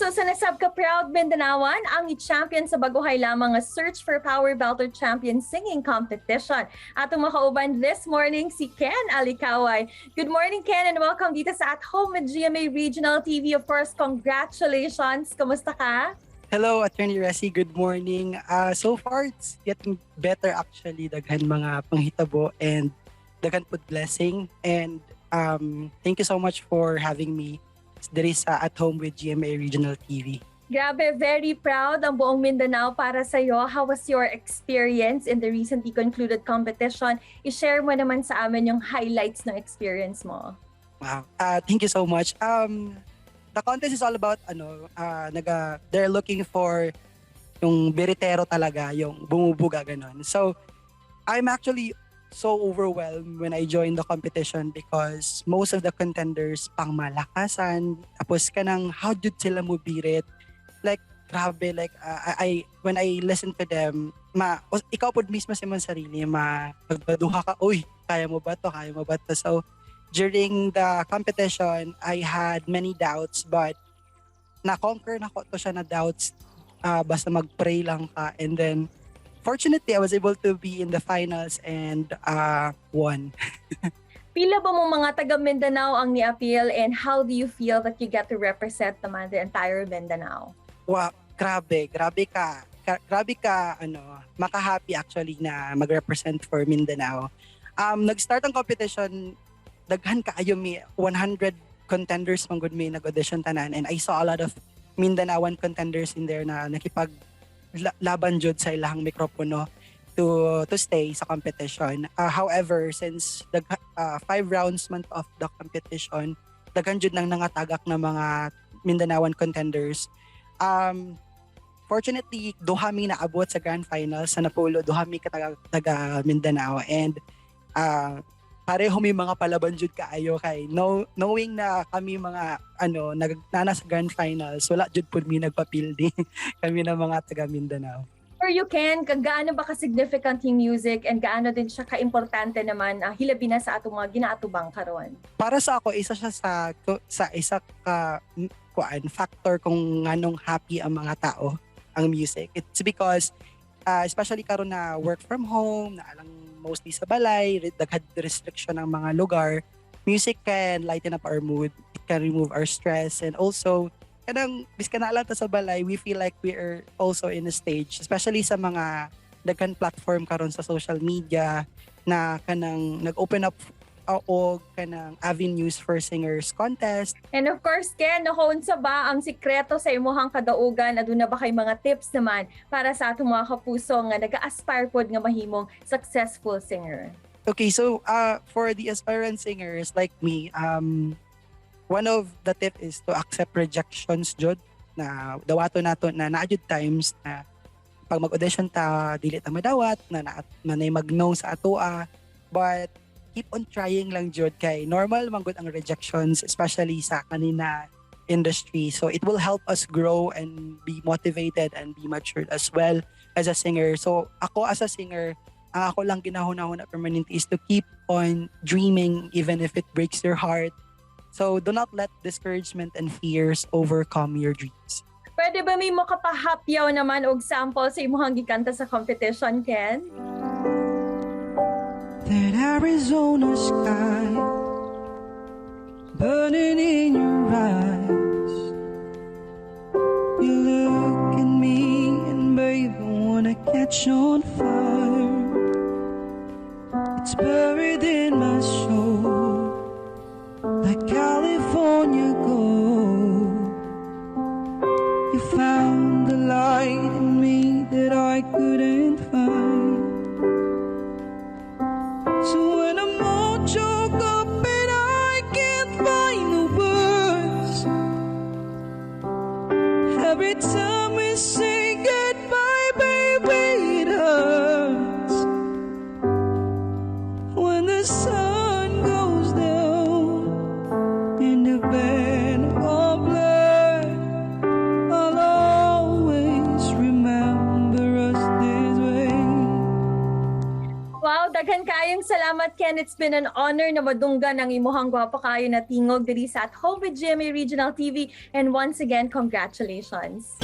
Kapuso, usa na sab ka proud Mindanaoan ang i-champion sa baguhay lamang nga Search for Power Belter Champion Singing Competition. Atong makauban this morning si Ken Alikaway. Good morning, Ken, and welcome dito sa At Home with GMA Regional TV. Of course, congratulations. Kamusta ka? Hello, Attorney Resi. Good morning. So far, it's getting better actually. Daghan mga panghitabo and daghan pud blessing. And thank you so much for having me diri sa At Home with GMA Regional TV. Grabe, very proud ang buong Mindanao para sa iyo. How was your experience in the recently concluded competition? I-share mo naman sa amin yung highlights ng experience mo. Wow. Thank you so much. The contest is all about ano, they're looking for yung biritero talaga, yung bumubuga ganon. So, I'm actually so overwhelmed when I joined the competition because most of the contenders pang malakasan, tapos kanang how did sila mo birit? Like, grabe, like, I when I listen to them, ma, ikaw pod mismo sa imong sarili, ma, magduha ka, "Uy, kaya mo ba to? Kaya mo ba to?" So, during the competition, I had many doubts, but na-conquer nako to siya na doubts. Basta mag-pray lang ka. And then, fortunately, I was able to be in the finals and won. Pila ba mong mga taga Mindanao ang ni-appeal and how do you feel that you get to represent naman the entire Mindanao? Wow, grabe, grabe ka. Grabe ka, ano, maka-happy actually na mag-represent for Mindanao. Nag-start ang competition, daghan kaayo mi, 100 contenders man gud mi nag-audition tanan, and I saw a lot of Mindanaoan contenders in there na nakipag laban jud sa ilahang mikropono to stay sa competition. However, since the five rounds man of the competition, daghan jud nang nangatagak na mga Mindanaoan contenders. Fortunately, duha mi naabot sa grand final sa napulo, duha mi ka taga Mindanao and pareho mi mga palaban jud kaayo kay no, knowing na kami mga ano nag nana sa grand finals, wala jud pud mi nagpapildi kami ng mga taga Mindanao. For you, Ken, gaano ba ka-significant yung music and gaano din siya ka-importante naman hilabi na sa atong mga ginaatubang karon? Para sa ako, isa siya sa isa ka kuan factor kung nganong happy ang mga tao, ang music. It's because especially karon na work from home, na alang mostly sa balay, daghan restriction ng mga lugar, music can lighten up our mood, it can remove our stress, and also kanang biskan naa lang ta sa balay, we feel like we are also in a stage, especially sa mga daghan platform karon sa social media na kanang nag-open up og kanang avenues for singers contest. And of course, Ken, naku, unsa ba ang sikreto sa imuhang kadaugan? Aduna ba kay mga tips naman para sa atong mga kapuso nga nag-aspire pod nga mahimong successful singer? Okay, so for the aspirant singers like me, one of the tip is to accept rejections jud, na dawato nato na naa jud times na pag mag-audition ta, dili ta madawat na nay mag-no sa atoa, but keep on trying lang jud kay normal man gud ang rejections, especially sa kanina industry. So it will help us grow and be motivated and be matured as well as a singer. So ako as a singer, ang ako lang ginahuna-huna permanently is to keep on dreaming even if it breaks your heart. So do not let discouragement and fears overcome your dreams. Pwede ba may makapahapyaw naman og sample sa imuhang gikanta sa competition, Ken? That Arizona sky burning in your eyes. You look at me and, babe, I wanna catch on fire. It's buried in my soul like California gold. You found the light in me that I couldn't find. So when I'm all choked up and I can't find the words, every time we say goodbye, baby, it hurts. Salamat, Ken. It's been an honor na madunggan ang imuhang gwapa kayo na tingog diri sa At Home with GMA Regional TV. And once again, congratulations.